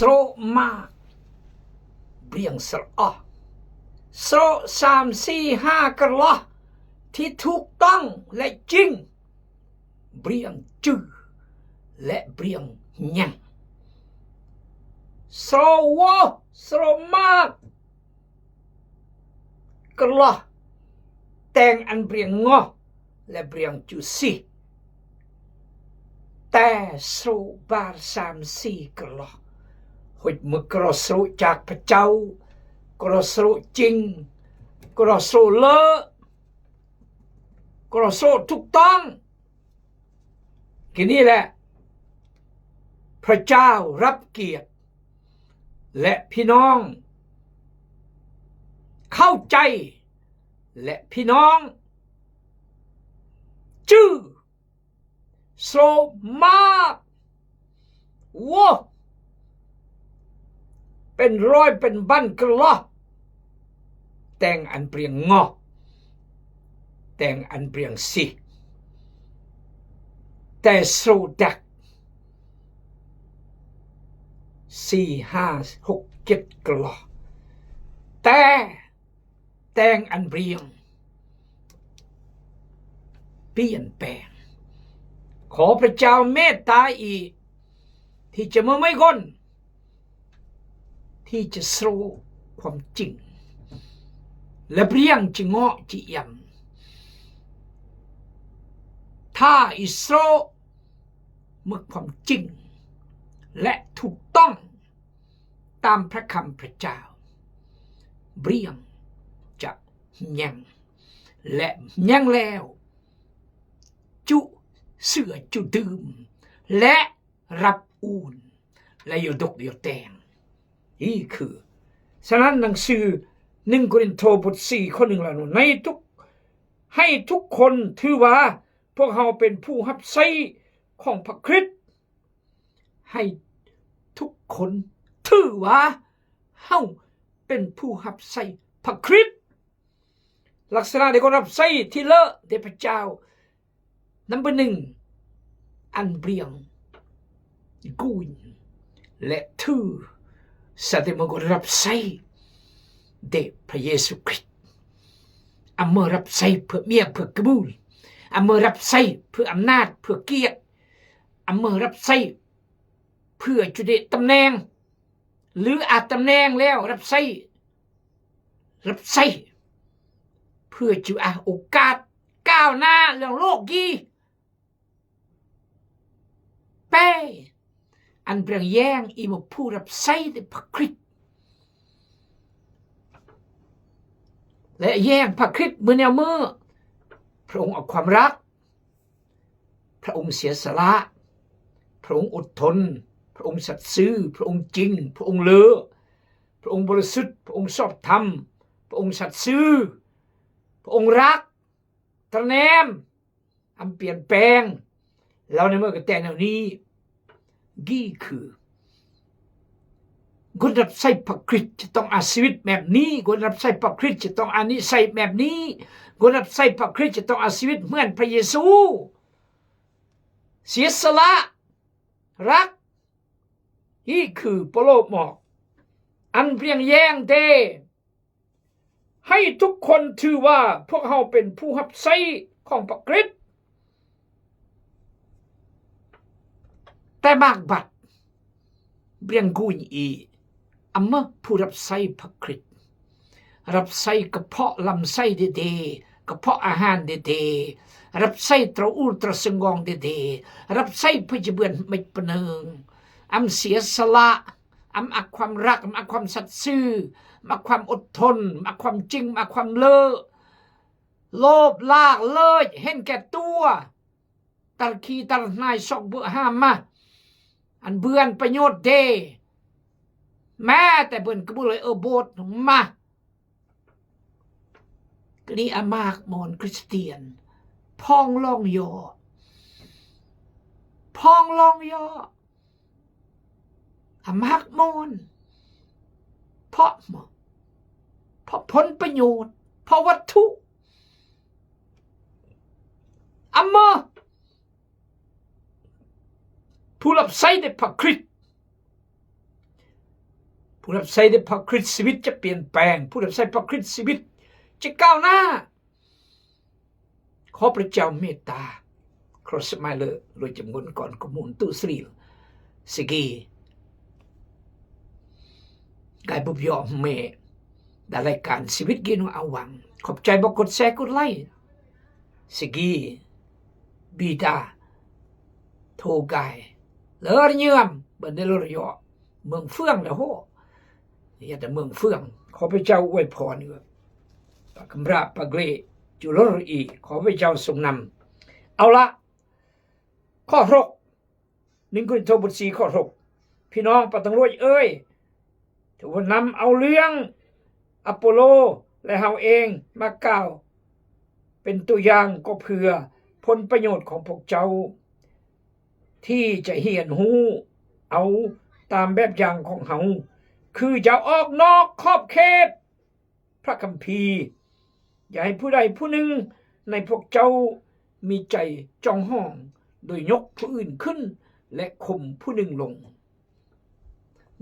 ໂຕຣະມາກ ບຽງສະຫຼະອາ ໂຕຣະ ສາມ ສີ່ ຫ້າ ກະຫຼາ ທີ່ຖືກຕ້ອງ ແລະ ຈິງ ບຽງຈື່ ແລະ ບຽງຍັງ ໂຕຣະ ໂຕຣະມາກ ກະຫຼາ ແຕງອັນບຽງງໍ ແລະ ບຽງຈູຊີ ແຕ່ໂຕຣະ ບາດ ສາມ ສີ່ ກະຫຼາ ຫົດມືກະຫຼາ ໂຕຣະຈາກພະເຈົ້າ ກະຫຼາ ໂຕຣະຈິງ ກະຫຼາ ໂຕຣະເລີ ກະຫຼາ ໂຕຣະຖືກຕ້ອງ ຄືນີ້ແຫຼະ ພະເຈົ້າຮັບກຽດ ແລະ ພີ່ນ້ອງເຂົ້າໃຈ ແລະ ພີ່ນ້ອງຈື່ ໂຕຣະມາກ ໂອ້ ເປັນຮ້ອຍເປັນພັນກະຫຼາ ແຕງອັນບຽງງໍ ແຕງອັນບຽງຊີ ແຕ່ໂຕຣະດັກ ສີ່ ຫ້າ ຫົກ ເຈັດ ກະຫຼາ ແຕ່ ແຕງອັນບຽງ ປ່ຽນແປງ ຂໍພະເຈົ້າເມດຕາອີກ ທີ່ຈະມາໄມ້ກົ້ນ ທີ່ຈະໂຕຣະຄວາມຈິງ ແລະ ບຽງຈະເງາະຈະອຽມ ຖ້າອີໂຕຣະເໝີຄວາມຈິງ ແລະ ຖືກຕ້ອງ ຕາມພະຄຳພະເຈົ້າ ບຽງຈະຍັງ ແລະ ຍັງແລ້ວ ຈຸເຊື້ອຈຸດື່ມ ແລະ ຮັບອຸ່ນ ແລະ ຢາດົກຢາແຕງ ນີ້ຄື ສະນັ້ນ ໜັງສືໜຶ່ງໂກລິນໂທ ບົດສີ່ ຂໍ້ໜຶ່ງ ລະ ໃນທຸກ ໃຫ້ທຸກຄົນຖືວ່າ ພວກເຮົາເປັນຜູ້ຮັບໃຊ້ຂອງພະຄຣິດ ໃຫ້ທຸກຄົນຖືວ່າເຮົາເປັນຜູ້ຮັບໃຊ້ພະຄຣິດ. ລັກສະນະໃດກໍຮັບໃຊ້ທີ່ເລີແດ່ພະເຈົ້າ. ນຳເບີໜຶ່ງ ອັນບຽງກຸຍ ແລະ ຖື ສະແດງວ່າກໍຮັບໃຊ້ແດ່ພະເຢຊູຄຣິດ. ອຳເມີຮັບໃຊ້ເພື່ອເມຍ ເພື່ອກະບູນ. ອຳເມີຮັບໃຊ້ເພື່ອອຳນາດ ເພື່ອກຽດ. ອຳເມີຮັບໃຊ້ເພື່ອຈຸດຕຳແໜ່ງ ຫຼື ອາດຕຳແໜ່ງແລ້ວ ຮັບໃຊ້ ຮັບໃຊ້ເພື່ອຈຸອາໂອກາດກ້າວໜ້າເລື່ອງໂລກກີ. ແປ ອັນບຽງແຍງອີ່ໝົດຜູ້ຮັບໃຊ້ແດ່ພະຄຣິດ ແລະ ແຍງພະຄຣິດມື້ແນວມື້. ພະອົງເອົາຄວາມຮັກ ພະອົງເສຍສະຫຼະ, ພະອົງອົດທົນ, ພະອົງສັດຊື່, ພະອົງຈິງ, ພະອົງເລີ, ພະອົງບໍລິສຸດ, ພະອົງຊອບທຳ, ພະອົງສັດຊື່, ພະອົງຮັກ, ຕະແນມ, ອຳປ່ຽນແປງ. ລາວໃນເມື່ອກະແຕ່ແນວນີ້ ນີ້ຄື ຄົນຮັບໃຊ້ພະຄຣິດຈະຕ້ອງອາຊີວິດແບບນີ້, ຄົນຮັບໃຊ້ພະຄຣິດຈະຕ້ອງອານິໄສແບບນີ້, ຄົນຮັບໃຊ້ພະຄຣິດຈະຕ້ອງອາຊີວິດເໝືອນພະເຢຊູ. ເສຍສະຫຼະ, ຮັກ, ນີ້ຄືປະໂລບມອກ ອັນບຽງແຍງເດ. ໃຫ້ທຸກຄົນຖືວ່າພວກເຮົາເປັນຜູ້ຮັບໃຊ້ຂອງພະຄຣິດ. ແຕ່ມາກບັດ ບຽງກຸຍອີ ອຳເມີຜູ້ຮັບໃຊ້ພະຄຣິດ ຮັບໃຊ້ກະເພາະລຳໄສ້ເດໆ, ກະເພາະອາຫານເດໆ, ຮັບໃຊ້ຕຣະອູຕຣະສະງອງເດໆ, ຮັບໃຊ້ເພື່ອຈະເບືອນເມັດປະເນີງ, ອຳເສຍສະຫຼະ, ອຳອັກຄວາມຮັກ, ອຳອັກຄວາມສັດຊື່, ອຳອັກຄວາມອົດທົນ, ອຳອັກຄວາມຈິງ, ອຳອັກຄວາມເລີ, ໂລບ, ລາກ, ເລີດ, ເຫັນແກ່ຕົວ, ຕັດຂີ້ຕັດຫາຍ, ຊອກເບາະຫາມາ, ອັນເບືອນປະໂຫຍດເດ, ແມ້ແຕ່ເບືອນກະບຸເລີຍເອີໂບດມາ. ກະນີ້ອາມາກມອນຄຣິສຕຽນ ພອງລອງຍໍ້, ພອງລອງຍໍ້, ອາມາກມອນ ເພາະ ເພາະຜົນປະໂຫຍດ, ເພາະວັດຖຸ. ອາມາ ຜູ້ຮັບໃຊ້ແດ່ພະຄຣິດ ຜູ້ຮັບໃຊ້ພຣະຄຣິດ ຊີວິດຈະປ່ຽນແປງ, ຜູ້ຮັບໃຊ້ພຣະຄຣິດ ຊີວິດຈະກ້າວໜ້າ. ຂໍພຣະເຈົ້າເມດຕາຄຣອສມາຍເລີໂດຍຈຳນວນກ່ອນກະມູນຕຸສຣີ ສະກີ ກາຍບຸບຢອມເມ ດາລາຍການຊີວິດກີໂນອາວັງ. ຂອບໃຈບໍ່ກົດແຊກົດໄລ ສະກີ ບີດາ ໂທກາຍ ເລີຍາມ ບັນເດໂລຣະຍອ ເມືອງເຟືອງລະໂຫ ຢ່າແຕ່ເມືອງເຟືອງ. ຂໍພຣະເຈົ້າອວຍພອນເອີ ປາກຳຣາປາເກລ ຈຸລົຣອີ ຂໍພຣະເຈົ້າຊົງນຳ. ເອົາລະ ຂໍ້ຫົກ ໜຶ່ງໂກຣິນໂທ ບົດສີ່ ຂໍ້ຫົກ ພີ່ນ້ອງປາຕັງລວຍເອີຍ, ຖືວ່ານຳເອົາເລື່ອງອາໂປໂລ ແລະ ເຮົາເອງມາກ່າວເປັນຕົວຢ່າງ ກໍເພື່ອຜົນປະໂຫຍດຂອງພວກເຈົ້າ ທີ່ຈະຮຽນຮູ້ເອົາຕາມແບບຢ່າງຂອງເຮົາ, ຄືຢ່າອອກນອກຂອບເຂດ ພຣະຄຳພີ. ຢ່າໃຫ້ຜູ້ໃດຜູ້ໜຶ່ງໃນພວກເຈົ້າມີໃຈຈອງຫອງ ໂດຍຍົກຜູ້ອື່ນຂຶ້ນ ແລະ ຂົ່ມຜູ້ໜຶ່ງລົງ.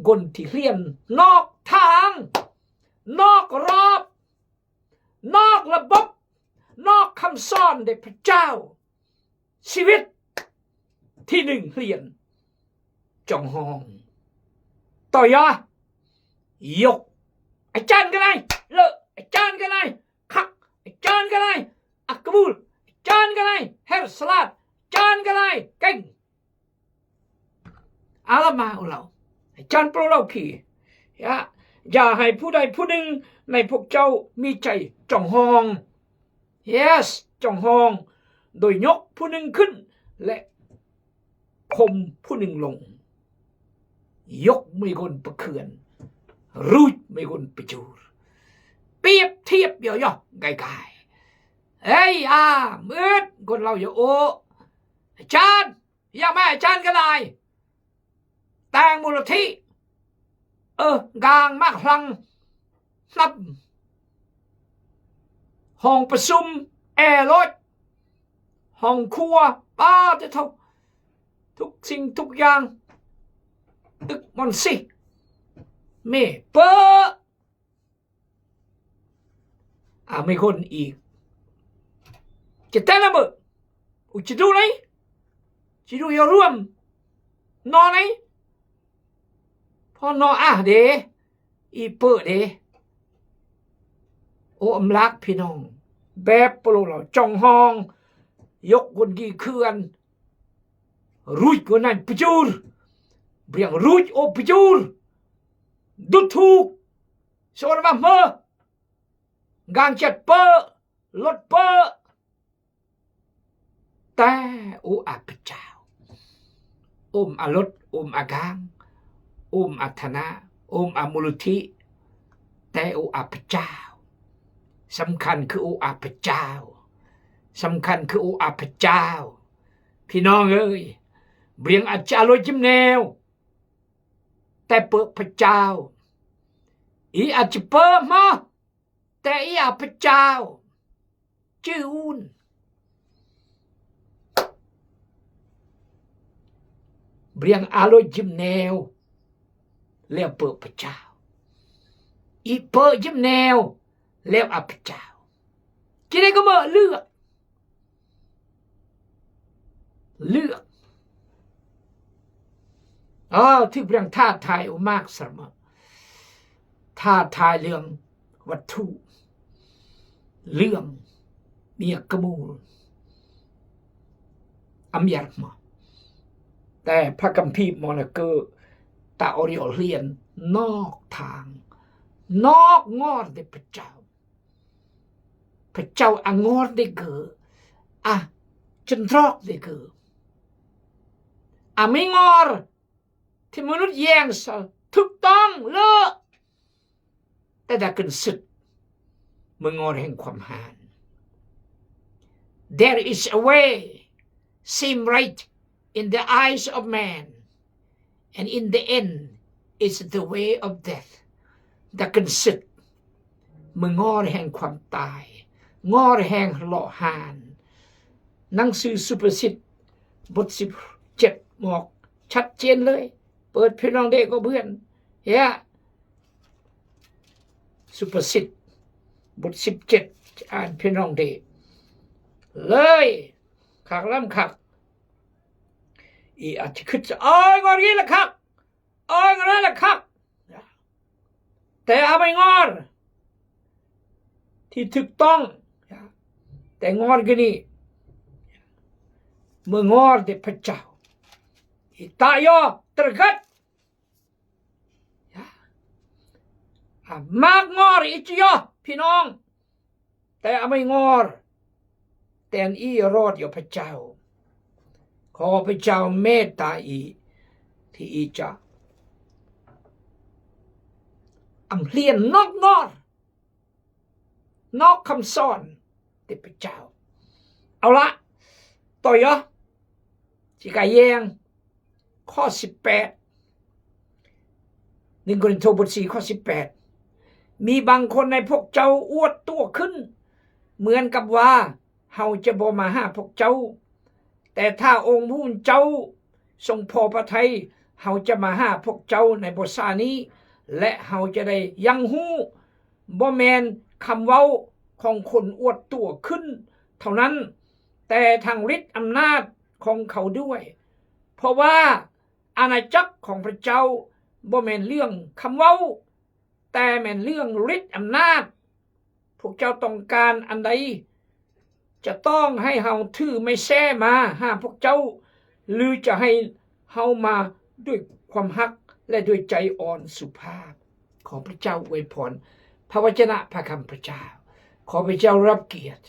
ຄົນທີ່ຮຽນນອກທາງ, ນອກລອບ, ນອກລະບົບ, ນອກຄຳສອນໃນພຣະເຈົ້າ, ຊີວິດທີໜຶ່ງຮຽນຈອງຫອງ ຕໍ່ຢ່າຍົກ. ອາຈານກະໄດ້ເລີ, ອາຈານກະໄດ້ຄັກ, ອາຈານກະໄດ້ອັກກະບູລ, ອາຈານກະໄດ້ແຮສສະຫຼາດ, ອາຈານກະໄດ້ເກັ່ງ. ອາລະມາເອົາເລົ່າ ອາຈານໂປຣເລົ່າຂີ່. ຢ່າ, ຢ່າໃຫ້ຜູ້ໃດຜູ້ໜຶ່ງໃນພວກເຈົ້າມີໃຈຈອງຫອງ. Yes, ຈອງຫອງ ໂດຍຍົກຜູ້ໜຶ່ງຂຶ້ນ ແລະ ຂົ່ມຜູ້ໜຶ່ງລົງ. ຍົກມີຄົນປະເຂືອນ, ຮູດມີຄົນປະຈູຣ. ປຽບທຽບຍໍໆ ງ່າຍໆ. ເອີຍ ອາ ມືດ ຄົນເຮົາຢ່າໂອ້. ອາຈານ ຢ່າມາອາຈານກະຫຼາຍ. ແຕ່ງມູນນິທິ ເອີ ກາງມາກພລັງ ນຳຫ້ອງປະຊຸມ ແອລົດ ຫ້ອງຄົວ ປາເດໂທ ທຸກສິ່ງທຸກຢ່າງ ຕຶກມອນຊິ ເມເປີ ອາ ມີຄົນອີກ ຈະແຕ່ລະມື້ ອຸ ຈະດູໄນ ຈະດູຢ່າລວມ ນໍໄນ ພໍນໍອາເດ ອີເປີເດ. ໂອ ອຳລັກພີ່ນ້ອງ ແບບໂປໂລລາວ ຈອງຮອງ ຍົກກົນກີເຂືອນ ຣູດກົນນັ້ນປະຈູຣ ບຽງຣູດໂອປະຈູຣ ດຸດທູກ ໂຊລະບາເມີ ກາງຈັດເປີ ລົດເປີ ແຕ່ໂອອາພະເຈົ້າ ໂອມອາລົດ ໂອມອາກາງ ໂອມອາທະນາ ໂອມອາມູນນິທິ ແຕ່ໂອອາພະເຈົ້າ ສຳຄັນຄືໂອອາພະເຈົ້າ ສຳຄັນຄືໂອອາພະເຈົ້າ. ພີ່ນ້ອງເອີຍ ບຽງອາຈາໂລຈິມແນວ ແຕ່ເປີພະເຈົ້າ ອີອາຈະເປີມາ ແຕ່ອີອາພະເຈົ້າ ຈື່ອູນ ບຽງອາໂລຈິມແນວ ແລ້ວເປີພະເຈົ້າ ອີເປີຈິມແນວ ແລ້ວອາພະເຈົ້າ ຈະໄດ້ກະເມີເລືອກ ເລືອກ ອາ ຖືກເລື່ອງທ້າທາຍໂອມາກສະເໝີ ທ້າທາຍເລື່ອງວັດຖຸ ເລື່ອງມຽກະມູນ ອຳຢາກມາ ແຕ່ພະຄຳພີມໍລະເກີ ຕາອໍຣິອອລ ຮຽນນອກທາງ ນອກງອນເດພະເຈົ້າ. ພະເຈົ້າອາງອນເດເກີ ອາຈະນຣອກເດເກີ ອາມີງອນທີ່ມະນຸດແຍ່ງສະ ຖືກຕ້ອງເລີ ແຕ່ດາກຶນສຶກ ເມື່ອງອນແຫ່ງຄວາມຫານ There is a way seem right in the eyes of man, and in the end is the way of death. ດາກຶນສຶກ ເມື່ອງອນແຫ່ງຄວາມຕາຍ ງອນແຫ່ງເລາະຫານ. ໜັງສືສຸພາສິດ ບົດສິບເຈັດ ບອກຊັດເຈນເລີຍ ເປີດພີ່ນ້ອງເດກອບເຮືອນ ເຮຍ ສຸພາສິດ ບົດສິບເຈັດ ອ່ານພີ່ນ້ອງເດ ເລີຍ ຄັກລ້ຳຄັກ. ອີອາດຈະຄິດຈະ ອ້າຍ ງອດນີ້ລະຄັກ ອ້າຍ ງອດນັ້ນລະຄັກ ແຕ່ອາໄມງອດທີ່ຖືກຕ້ອງ ແຕ່ງອດຄືນີ້ ເມື່ອງອດແດ່ພະເຈົ້າ ອີຕາຍອ ຕຣະກັດ ອາ ມາກງອດ ອີຈະຍອ ພີ່ນ້ອງ ແຕ່ອາໄມງອດ ແຕ່ນອີຣອດຍອ ພະເຈົ້າ ຂໍພະເຈົ້າເມດຕາອີ ທີ່ອີຈະອຳເຮຍນອກງອດ ນອກຄຳສອນເດພະເຈົ້າ. ເອົາລະ ຕໍ່ຍອ ຊິກາແຍງ ຂໍ້ສິບແປດ ໜຶ່ງໂກລິນໂທ ບົດສີ່ ຂໍ້ສິບແປດ ມີບາງຄົນໃນພວກເຈົ້າອວດຕົວຂຶ້ນ ເໝືອນກັບວ່າເຮົາຈະບໍ່ມາຫາພວກເຈົ້າ ແຕ່ຖ້າອົງຜູ້ເປັນເຈົ້າຊົງພໍພະໄທ ເຮົາຈະມາຫາພວກເຈົ້າໃນບໍ່ຊ້ານີ້ ແລະ ເຮົາຈະໄດ້ຍັງຮູ້ ບໍ່ແມ່ນຄຳເວົ້າຂອງຄົນອວດຕົວຂຶ້ນເທົ່ານັ້ນ, ແຕ່ທັງລິດອຳນາດຂອງເຂົາດ້ວຍ. ເພາະວ່າອານາຈັກຂອງພະເຈົ້າບໍ່ແມ່ນເລື່ອງຄຳເວົ້າ, ແຕ່ແມ່ນເລື່ອງລິດອຳນາດ. ພວກເຈົ້າຕ້ອງການອັນໃດ? ຈະຕ້ອງໃຫ້ເຮົາຖືໄມ້ແຊມາຫາພວກເຈົ້າ ຫຼື ຈະໃຫ້ເຮົາມາດ້ວຍຄວາມຮັກ ແລະ ດ້ວຍໃຈອ່ອນສຸພາບ? ຂໍພະເຈົ້າອວຍພອນພະວະຈະນະພະຄຳພະເຈົ້າ. ຂໍພະເຈົ້າຮັບກຽດ.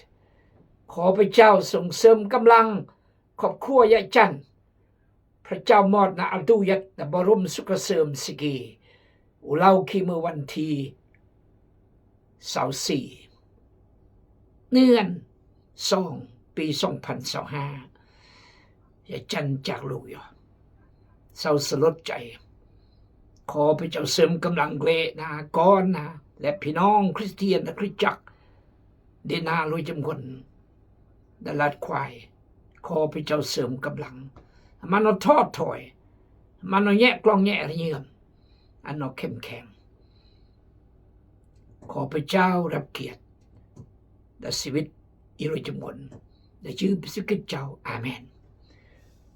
ຂໍພະເຈົ້າຊົງເສີມກຳລັງຄອບຄົວຍາຍຈັນ. ພະເຈົ້າມອດນະອະນຸຍາດນະບໍລົມສຸກກະເສີມສິກີ ອຸເລົາຄີ ເມື່ອວັນທີຊາວສີ່ ເດືອນສອງ ປີສອງພັນຊາວຫ້າ ຍາຍຈັນຈາກລູກຢູ່ ເສົ້າສະຫຼົດໃຈ. ຂໍພະເຈົ້າເສີມກຳລັງເກລນາກອນນາ ແລະ ພີ່ນ້ອງຄຣິສຕຽນໃນຄຣິສຕະຈັກ ເດນາ ລວຍຈຳກວນ ດາລາດຄວາຍ. ຂໍພະເຈົ້າເສີມກຳລັງ ມັນເອົາທອດຖອຍ ມັນເອົາແຍະກລ່ອງແຍະລະເຍືອມ ອັນເອົາເຂັ້ມແຂງ. ຂໍພະເຈົ້າຮັບກຽດ ແລະ ຊີວິດອີໂລຈຳກວນ ໃນຊື່ພະເຢຊູຄຣິດເຈົ້າ. ອາເມນ.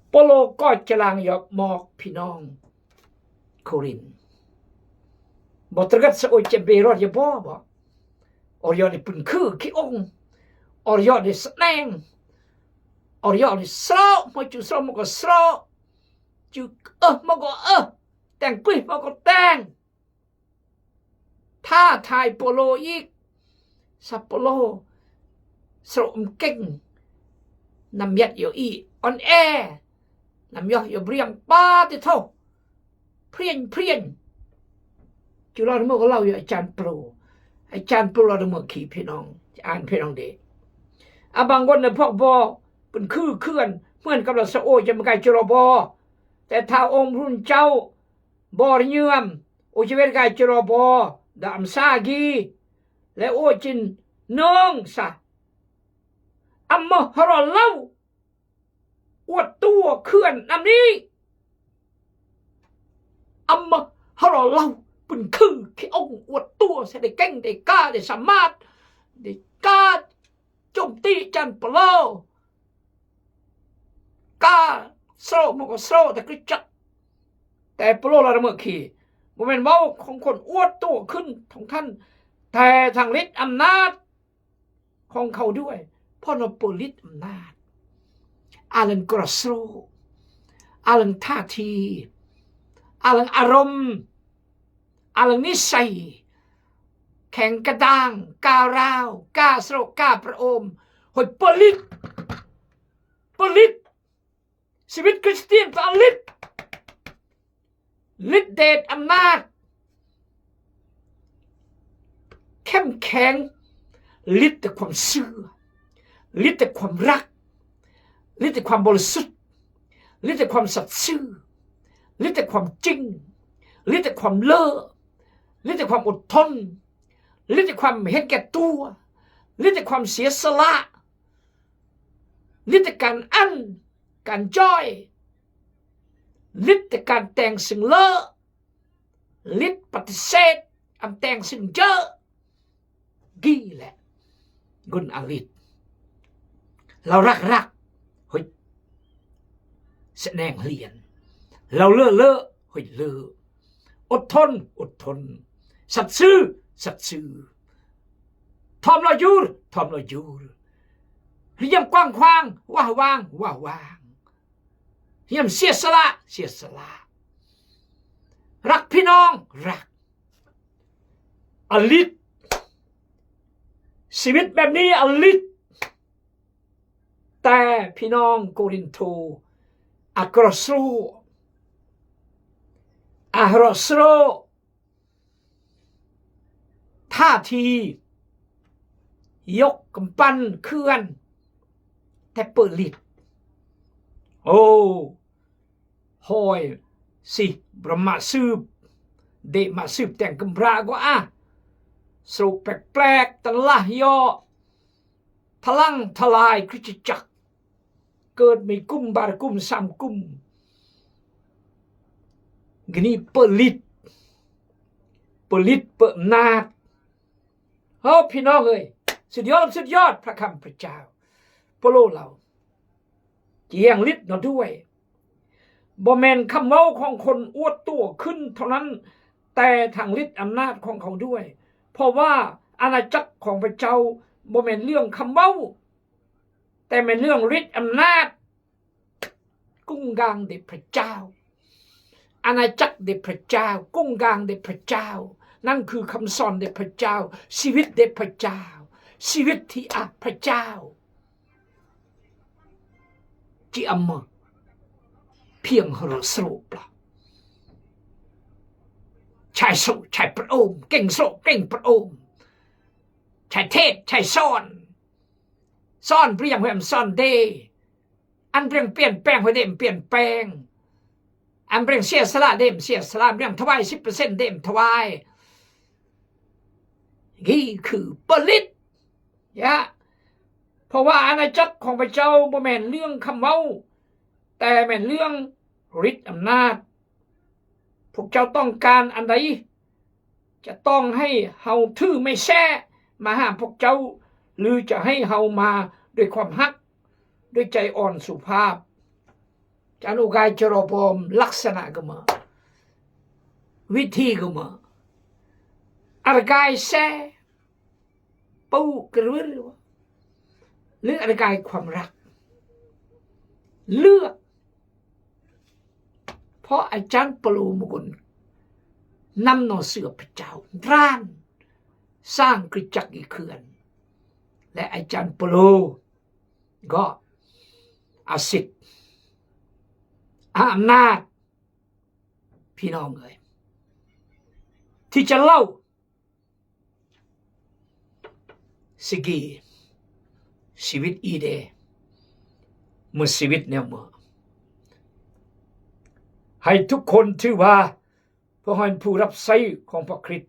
ໂປໂລກໍຈະລາງຢອກມອກພີ່ນ້ອງ ໂຄລິນ ບໍ່ຕຣະກັດສະໂອເຈມເບຣອດຢາບໍ ບໍ່ ອໍລະຍອດໄດ້ປຶ້ນຄືຂີ້ອົງ ອໍລະຍອດໄດ້ສະແດງ ອໍລະຍອດໄດ້ສະເລາະ ມາຈູສະເລາະ ມາກໍສະເລາະ ຈູເອີ ມາກໍເອີ ແຕ່ງກຸຍ ມາກໍແຕ່ງ. ທ້າທາຍໂປໂລອີກ ສາໂປໂລ ສະໂລະເກັ່ງ ນຳຍັດໂຍອີ ອອນແອ ນຳຍົກໂຍບຣຽງ ປາຕິໂທ ພຣຽນ ພຣຽນ. ຈຸລາວເມື່ອກໍເລົ່າຢູ່ອາຈານໂປໂລ ອາຈານໂປໂລລາວເມື່ອຄີ ພີ່ນ້ອງ ອ່ານພີ່ນ້ອງເດ. ອາ ບາງຄົນນະພວກບໍ່ ເປັນຄືເຂື່ອນ ເໝືອນກັບລາຊາໂອ ຈະມາກາຍຈຸລາວບໍ່ ແຕ່ຖ້າອົງພຣະເຈົ້າ ບໍລິຍືມ ໂອເຈເວດກາຍເຈໂລບອ ດາມຊາກີ ແລະ ໂອຈິນເນີງຊາ ອຳມະຮະລາວ ອວດຕົວເຂື່ອນນຳນີ້ ອຳມະຮະລາວ ປຶ້ນຄືຂີ້ອົງ ອວດຕົວ ໃສ່ໄດ້ເກັ່ງ ໄດ້ກ້າ ໄດ້ສາມາດ ໄດ້ກ້າ ໂຈມຕີຈັນປະໂລ ກາໂຊໂມໂກໂຊ ແຕ່ຄຣິສຕະຈັກ ແຕ່ໂປໂລລາວລະເມີຄີ ບໍ່ແມ່ນເວົ້າຂອງຄົນອວດຕົວຂຶ້ນຂອງທ່ານ ແຕ່ທັງລິດອຳນາດຂອງເຂົາດ້ວຍ ເພາະນຳເປີລິດອຳນາດ ອາລັງກຣາໂຊ ອາລັງທ່າທີ ອາລັງອາລົມ ອາລັງນິໄສ ແຂງກະດ້າງ ກ້າວຮ້າວ ກ້າສະໂລ ກ້າປະໂອມ ໂຫຍ ເປີລິດ ເປີລິດ ຊີວິດຄຣິສຕຽນຕ້ອງລິດ ລິດເດດອຳນາດ ເຂັ້ມແຂງ ລິດແຕ່ຄວາມເຊື່ອ ລິດແຕ່ຄວາມຮັກ ລິດແຕ່ຄວາມບໍລິສຸດ ລິດແຕ່ຄວາມສັດຊື່ ລິດແຕ່ຄວາມຈິງ ລິດແຕ່ຄວາມເລີ ລິດແຕ່ຄວາມອົດທົນ ລິດແຕ່ຄວາມເຫັນແກ່ຕົວ ລິດແຕ່ຄວາມເສຍສະຫຼະ ລິດແຕ່ການອັນ ການຈ່ອຍ ລິດແຕ່ການແຕ່ງສິ່ງເລີ ລິດປະຕິເສດ ອຳແຕ່ງສິ່ງເຈີ ກີ້ແຫຼະ ກຸນອາລິດ ລາວຮັກຮັກ ເຮີ້ຍ ສະແດງຮຽນ ລາວເລີເລີ ເຮີ້ຍ ເລີ ອົດທົນ ອົດທົນ ສັດຊື່ ສັດຊື່ ຖ່ອມລອຍຢູ່ ຖ່ອມລອຍຢູ່ ຮຽມກວ້າງຂວາງ ຫວາງຫວ່າງ ຫວາງຫວ່າງ ຮຽມເສຍສະຫຼະ ເສຍສະຫຼະ ຮັກພີ່ນ້ອງ ຮັກ ອາລິດ ຊີວິດແບບນີ້ອາລິດ. ແຕ່ພີ່ນ້ອງໂກລິນໂທ ອາໂກຣໂຊ ອາໂກຣໂຊ ທ່າທີຍົກກຳປັ້ນເຄື່ອນ ແຕ່ເປີລິດ ໂອ້ ຫ້ອຍຊິ ບຣະມະສືບ ເດມະສືບແຕ່ງກຳພຣາກໍອາ ໂສແປກໆ ຕະລະເຍາະ ທະລັງທະລາຍຄຣິສຕະຈັກ ເກີດມີກຸ່ມບາລະກຸ່ມສາມກຸ່ມ ກະນີ້ເປີລິດ ເປີລິດ ເປີອຳນາດ ເອີ ພີ່ນ້ອງເອີຍ ສຸດຍອດ ສຸດຍອດ ພະຄຳພະເຈົ້າ ໂປໂລລາວ ຈະຍັງລິດເນາະດ້ວຍ ບໍ່ແມ່ນຄຳເວົ້າຂອງຄົນອວດຕົວຂຶ້ນເທົ່ານັ້ນ ແຕ່ທັງລິດອຳນາດຂອງເຂົາດ້ວຍ ເພາະວ່າອານາຈັກຂອງພະເຈົ້າບໍ່ແມ່ນເລື່ອງຄຳເວົ້າ ແຕ່ແມ່ນເລື່ອງລິດອຳນາດ ກຸງກາງແດ່ພະເຈົ້າ ອານາຈັກແດ່ພະເຈົ້າ ກຸງກາງແດ່ພະເຈົ້າ ນັ້ນຄືຄຳສອນແດ່ພະເຈົ້າ ຊີວິດແດ່ພະເຈົ້າ ຊີວິດທີ່ອາບພະເຈົ້າ ທີ່ອຳມາພຽງຮະໂສປະ ໃຊ້ໂສ ໃຊ້ປະໂອມ ເກັ່ງໂສ ເກັ່ງປະໂອມ ໃຊ້ເທດ ໃຊ້ສອນ ສອນປຽງແຮມສອນເດ ອັນປຽງປ່ຽນແປງ ໃຫ້ເດມປ່ຽນແປງ ອັນປຽງເສຍສະຫຼະ ເດມເສຍສະຫຼະ ປຽງຖວາຍສິບເປີເຊັນ ເດມຖວາຍ ນີ້ຄືເປີລິດ ຍະ ເພາະວ່າອານາຈັກຂອງພະເຈົ້າບໍ່ແມ່ນເລື່ອງຄຳເວົ້າ ແຕ່ແມ່ນເລື່ອງລິດອຳນາດ ພວກເຈົ້າຕ້ອງການອັນໃດ ຈະຕ້ອງໃຫ້ເຮົາຖືໄມ້ແຊມາຫາພວກເຈົ້າ ຫຼື ຈະໃຫ້ເຮົາມາດ້ວຍຄວາມຮັກ ດ້ວຍໃຈອ່ອນສຸພາບ? ຈານຸກາຍຈະລໍປອມ ລັກສະນະກະມາ ວິທີກະມາ ອາກາຍແຊ ປູກະເວ ຫຼື ອາກາຍຄວາມຮັກ ເລືອກ ເພາະອາຈານເປໂລມະກຸນ ນຳໜໍ່ເສືອພະເຈົ້າ ດ້ານສ້າງຄຣິສຕະຈັກອີກເຂື່ອນ ແລະ ອາຈານເປໂລກໍອາສິດ ອາອຳນາດ ພີ່ນ້ອງເອີຍ ທີ່ຈະເລົ່າ ຊິກີ ຊີວິດອີເດ ເມື່ອຊີວິດແນວເມື່ອ ໃຫ້ທຸກຄົນຖືວ່າ ພວກເຮົາເປັນຜູ້ຮັບໃຊ້ຂອງພະຄຣິດ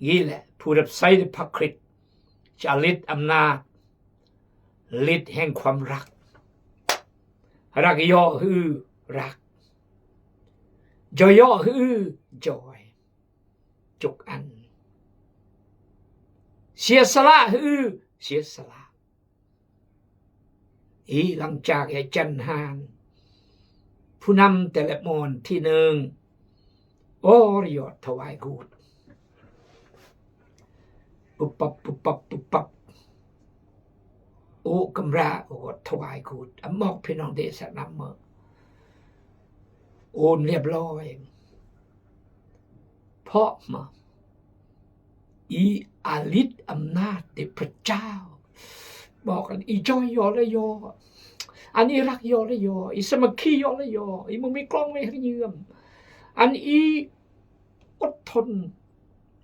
ນີ້ແຫຼະ ຜູ້ຮັບໃຊ້ພະຄຣິດ ຈະລິດອຳນາດ ລິດແຫ່ງຄວາມຮັກ ຮັກເຍາະຄືຮັກ ຈອຍເຍາະຄືຈອຍ ທຸກອັນ ເສຍສະຫຼະຄືເສຍສະຫຼະ ອີ ຫຼັງຈາກອາຈານຮານ ຜູ້ນຳແຕ່ລະມອນທີໜຶ່ງ ອໍ ຢອດຖວາຍກູດ ປຸບປັບ ປຸບປັບ ປຸບປັບ ໂອກຳຣາ ໂອ ຖວາຍກູດ ອຳມອກພີ່ນ້ອງເດຊະນຳເມີ ໂອນລຽບລ້ອຍ ເພາະມາ ອີອາລິດອຳນາດເດພະເຈົ້າ ບອກກັນ ອີຈອຍຢໍລະຢໍ ອັນອີຮັກຢໍລະຢໍ ອີສາມັກຄີຢໍລະຢໍ ອີບໍ່ມີກອງເວຮະເຍືອມ ອັນອີອົດທົນ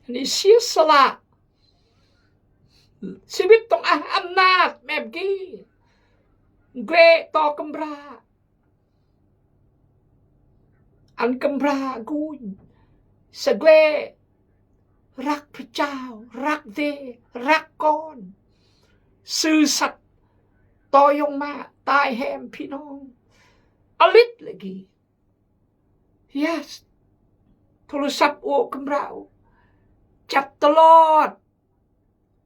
ອັນອີເສຍສະຫຼະ ຊີວິດຕ້ອງອາ ອຳນາດແມ່ບກີ້ ເກຣຕໍ່ກຳພຣາ ອັນກຳພຣາກູນ ສະເກຣ ຮັກພະເຈົ້າ ຮັກເດ ຮັກກ່ອນ ຊື່ສັດ ຕໍ່ຍົງມາ ຕາຍແຮມພີ່ນ້ອງ ອາລິດລະກີ້ Yes ໂທລະສັບ ໂອ ກຳຣາ ຈັບຕະຫຼອດ.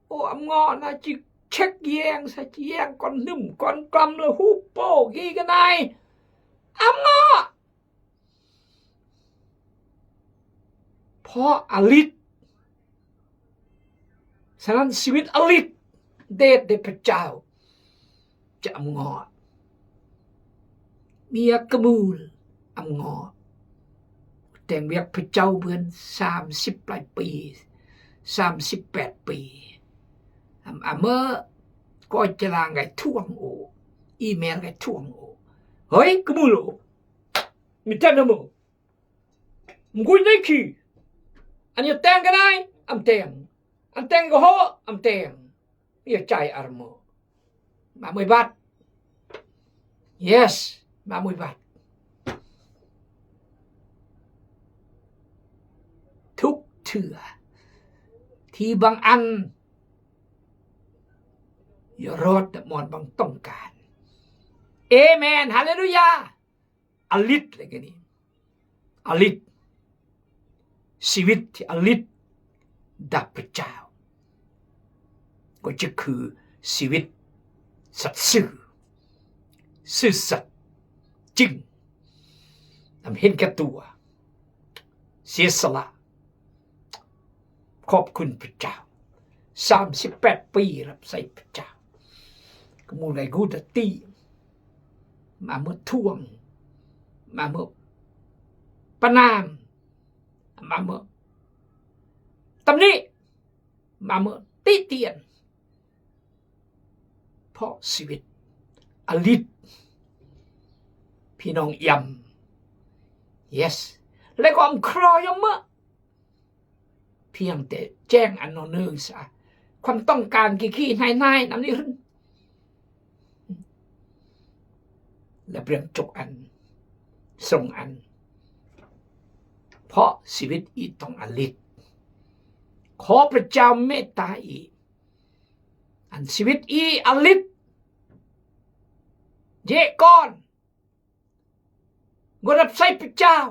ໂອ້ ອຳເງາະນະ ຈິເຊັກແຍງຊະ ຈິແຍງກ່ອນໜຶ່ມກ່ອນກຳ ລະຮູບໂປ້ກີກະນາຍ ອຳເງາະ ເພາະອະລິດ. ສະນັ້ນ ຊີວິດອະລິດ ເດດແດ່ພະເຈົ້າ. ຈະອຳງອດ ເມຍກະມູນອຳງອດ ແຕ່ງວຽກພະເຈົ້າເພິ່ນສາມສິບປາຍປີ ສາມສິບແປດປີ ອຳ ອຳເມີ ກໍຈະລາງໄກທ່ວງໂອ ອີແມນໄກທ່ວງໂອ ເຮີຍ ກະມູນໂອ ມີແຕ່ນະໂມ ມະກຸຍໄນຄີ ອັນຍາແຕງກະໄດ້ ອຳແຕງ ອັນແຕງກະໂຮ ອຳແຕງ ເມຍໃຈອາຣະໂມ ມາມວຍບັດ ເຢສ ມາມວຍບັດ ທຸກເທື່ອທີ່ບາງອັນ ຢ່າຮອດແຕ່ໝອນບາງຕ້ອງການ ເອແມນ ຮາເລລູຢາ. ອະລິດເລີຍນີ້ ອະລິດ ຊີວິດທີ່ອະລິດກັບພະເຈົ້າ ກໍຈະຄືຊີວິດສັດຊື່ ຊື່ສັດຈິງ ນຳເຫັນແກ່ຕົວ ເສຍສະຫຼະ ຂອບຄຸນພະເຈົ້າ ສາມສິບແປດປີຮັບໃຊ້ພະເຈົ້າ ກະມູໄລກູດາຕີ ມາເມີທ່ວງ ມາເມີປະນາມ ມາເມີຕຳໜິ ມາເມີຕິຕຽນ ເພາະຊີວິດອະລິດ ພີ່ນ້ອງອຽມ ເຢສ ແລະກໍອຳຄລໍຍອມເມີ ພຽງແຕ່ແຈ້ງອັນໜໍ່ເນີສາ ຄວາມຕ້ອງການຂີ້ໆນາຍໆນຳນີ້ຂຶ້ນ ແລະເລື່ອງຈົກອັນສົ່ງອັນ ເພາະຊີວິດອີຕ້ອງອະລິດ ຂໍພະເຈົ້າເມດຕາອີ ອັນຊີວິດອີອະລິດ ເຢກອນ ງົດຮັບໃຊ້ພະເຈົ້າ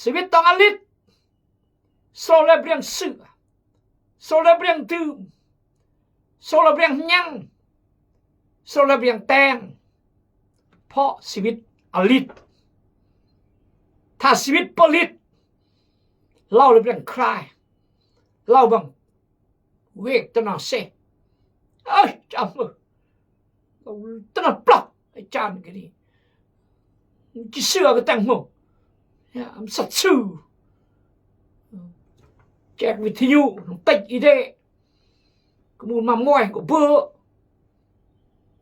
ຊີວິດຕ້ອງອະລິດ ໂຊເລັບລ້ຽງເສືອ ໂຊເລັບລ້ຽງດື່ມ ໂຊເລັບລ້ຽງຍັງ ໂຊເລັບລ້ຽງແຕງ ເພາະຊີວິດອະລິດ ຖ້າຊີວິດບໍ່ລິດ ເລົ່າເລັບລ້ຽງຄາຍ ເລົ່າບັງ ເວກຕະນາເຊ ເອີຍ ຈຳເອີຍ ເອົາຕະນາປະ ອາຈານກະນີ້ ຈິເຊື່ອກະແຕງໂມ ອຳສັດຊື່ ແຈກວິທະຍຸ ເຕັກອີເດ ກະມູນມາມວຍກະເບີ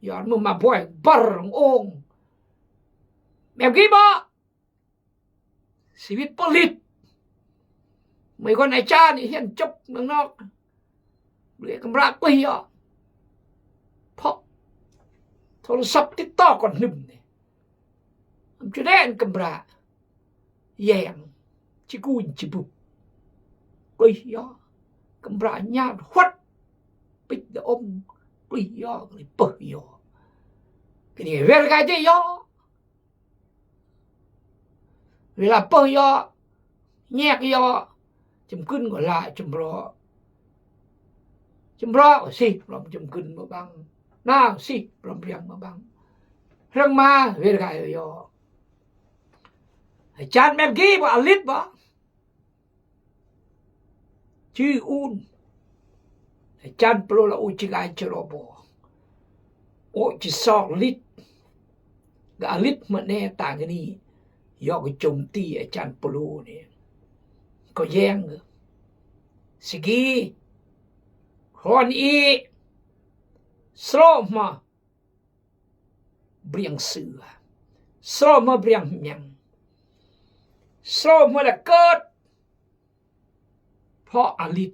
ຍອດມືມາບວຍ ບັລອງໂອງ ແມ່ນກີ້ບໍ? ຊີວິດບໍ່ລິດ ມີຄົນອາຈານຮຽນຈົບເມືອງນອກ ເລີຍກຳລາກຸຍເຍາະ ເພາະໂທລະສັບຕິດຕໍ່ກ່ອນໜຶ່ມນີ້ ອຳຈະແດນກຳລາ ແຍງ ຈິກູນຈິບຸບ ກຸຍເຍາະ ກຳລາຍາດຫວັດ ປິດລະອົມ ກຸຍເຍາະ ກະເລີຍເປີຍເຍາະ ກະນີ້ເວລະກາຍເດເຍາະ ເວລາເປີຍເຍາະ ແຍກເຍາະ ຈຳກຶນກໍລາ ຈຳລອ ຈຳລອກໍຊິ ລອມຈຳກຶນມາບັງ ນາວຊິ ລອມລຽງມາບັງ ເລື່ອງມາ ເວລາກາຍເຍາະ ອາຈານແມ່ນກີ້ບໍ່ ອາລິດບໍ່? ຈື່ອູນ ອາຈານໂປໂລລາອູຈິກາຍຈະລໍບໍ ໂອຈິຊອກລິດ ກະອາລິດມະແນຕາງນີ ຍອກໂຈມຕີອາຈານໂປໂລນີ້ ກໍແຍງ ສະກີ ຮອນອີ ສໂລມາ ບຽງເສືອ ໂຊມາບຽງຫຍັງ ໂຊມາລະເກີດ ເພາະອາລິດ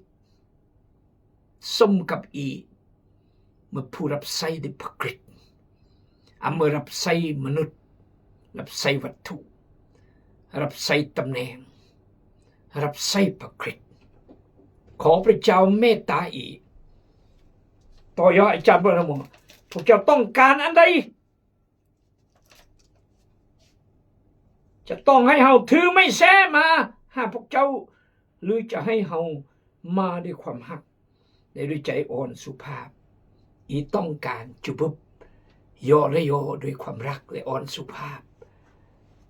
ສົມກັບອີ ເມື່ອຜູ້ຮັບໃຊ້ໄດ້ພະຄຣິດ ອາເມື່ອຮັບໃຊ້ມະນຸດ ຮັບໃຊ້ວັດຖຸ ຮັບໃຊ້ຕຳແໜ່ງ ຮັບໃຊ້ພະຄຣິດ ຂໍພະເຈົ້າເມດຕາອີກ ຕໍ່ຍອດອາຈານບໍ່ລະມົງ ພວກເຈົ້າຕ້ອງການອັນໃດ ຈະຕ້ອງໃຫ້ເຮົາຖືໄມ້ແຊມາຫາພວກເຈົ້າ ຫຼືຈະໃຫ້ເຮົາມາດ້ວຍຄວາມຮັກ ແລະດ້ວຍໃຈອ່ອນສຸພາບ, ອີຕ້ອງການຈຸບຶບ, ຍໍແລະຍໍດ້ວຍຄວາມຮັກ ແລະອ່ອນສຸພາບ,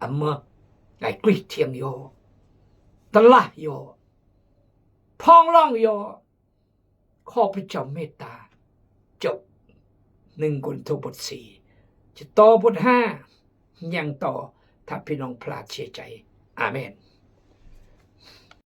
ອາມາໄກກຣີດທຽງຍໍ, ຕະຫຼາຍຍໍ, ພ້ອງຮ້ອງຍໍ. ຂໍພະເຈົ້າເມດຕາ. ຈົບ ໜຶ່ງໂກລິນໂທບົດສີ່ ຈະຕໍ່ບົດຫ້າ ຍັງຕໍ່ ຖ້າພີ່ນ້ອງພະເຈົ້າເຊື່ອໃຈ. ອາເມນ.